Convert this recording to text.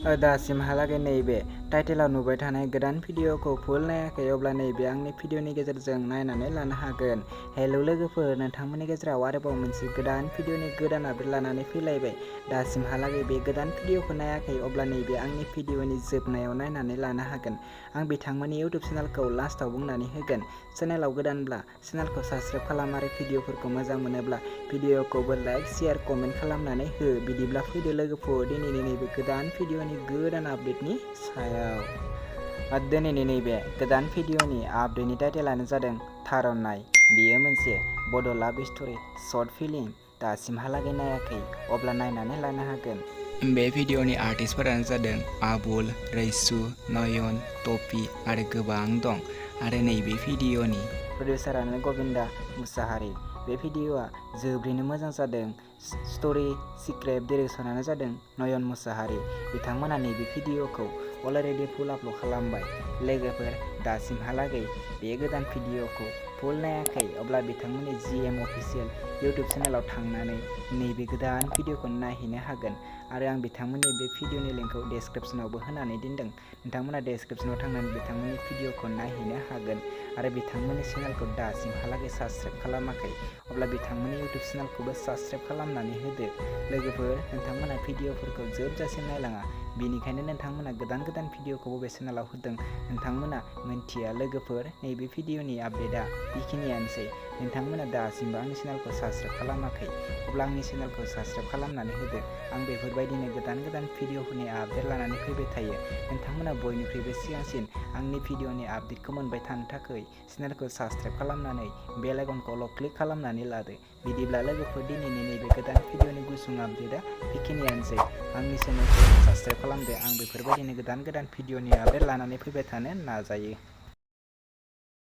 दासिमहालागै नैबे टाइटेलाव नुबाय थानाय गोदान भिडिअखौ फुल नायाखै अब्ला नैबे आंनि भिडिअनि गेजेरजों नायनानै लानो हागोन। हेल' लोगोफोर, नोंथांमोननि गेजेराव आरोबाव मोनसे गोदान भिडिअनि गोदान आपडेट लानानै फैलायबाय। दासिमहालागै बे गोदान भिडिअखौ नायाखै अब्ला नैबे आंनि भिडिअनि जोबनायाव नायनानै लानो हागोन। आं बिथांमोननि इउटुब चेनेलखौ लास्टाव बुंनानै होगोन। चेनेलाव गोदानब्ला चेनेलखौ साबस्क्राइब खालाम आरो भिडिअफोरखौ मोजां मोनोब्ला भिडिअखौबो लाइक, शेयार, कमेन्ट खालामनानै हो। बिदिब्ला फैदो लोगोफोर दिनैनि नैबे गोदान भिडिअनि गोदान आपडेटनि सायाव। दिनैनि नैबे गोदान भिडिअनि आपडेटनि टाइटेलानो जादों थार'नाय। बेयो मोनसे बड' लाभ स्ट'रि शर्ट फिल्म। दासिमहालागै नायाखै अब्ला नायनानै लानो हागोन। बे भिडिअनि आर्टिस्टफोरानो जादों आबुल, रैसु, नयन, टपि आरो गोबां दं। आरो नैबे भिडिअनि प्रडिउसारानो गबिन्दा मुसाहारि। बे भिडिअआ जोबोरैनो मोजां जादों। स्ट'रि, स्क्रिप्ट, डिरेक्शनानो जादों नयन मुसाहारि। बिथांमोना नैबे भिडिअखौ अलरेडि फुल आपल'ड खालामबाय। लोगोफोर, दासिमहालागै बे गोदान भिडिअखौ फुल नायाखै अब्ला बिथांमोननि GM अफिसियेल इउटुब चेनेलाव थांनानै नैबे गोदान भिडिअखौ नायहैनो हागोन। आरो आं बिथांमोननि बे भिडिअनि लिंकखौ डेस्क्रिप्शनावबो होनानै दोनदों। नोंथांमोना डेस्क्रिप्शनाव थांनानै बिथांमोननि भिडिअखौ नायहैनो हागोन। आरो बिथांमोननि चेनेलखौ दासिमहालागै साबस्क्राइब खालामाखै अब्ला बिथांमोननि इउटुब चेनेलखौबो साबस्क्राइब खालामनानै होदो। लोगोफोर, नोंथांमोना भिडिअफोरखौ जोबजासिम नायलाङा, बेनिखायनो नोंथांमोना गोदान गोदान भिडिअखौ बबे चेनेलाव होदों नोंथांमोना मिन्थिया। लोगोफोर, नैबे भिडिअनि आपडेटआ बेखिनियानोसै। नोंथांमोना दासिमबो आंनि चेनेलखौ साबस्क्राइब खालामाखै अब्ला आंनि चेनेलखौ साबस्क्राइब खालामनानै होदो। आं बेफोरबायदिनो गोदान गोदान भिडिअफोरनि आपडेट लानानै फैबाय थायो। नोंथांमोना बयनिख्रुइबो सिगांसिन आंनि भिडिअनि आपडेटखौ मोनबाय थानो थाखाय चेनेलखौ साबस्क्राइब खालामनानै बेल आइकनखौल' क्लिक खालामनानै लादो। बिदिब्ला लोगोफोर, दिनैनि नैबे गोदान भिडिअनि गुसुं आपडेटआ बेखिनियानोसै। आंनि चेनेलखौ साबस्क्राइब खालामदो। आं बेफोरबायदिनो गोदान गोदान भिडिअनि आपडेट लानानै फैबाय थानो नाजायो।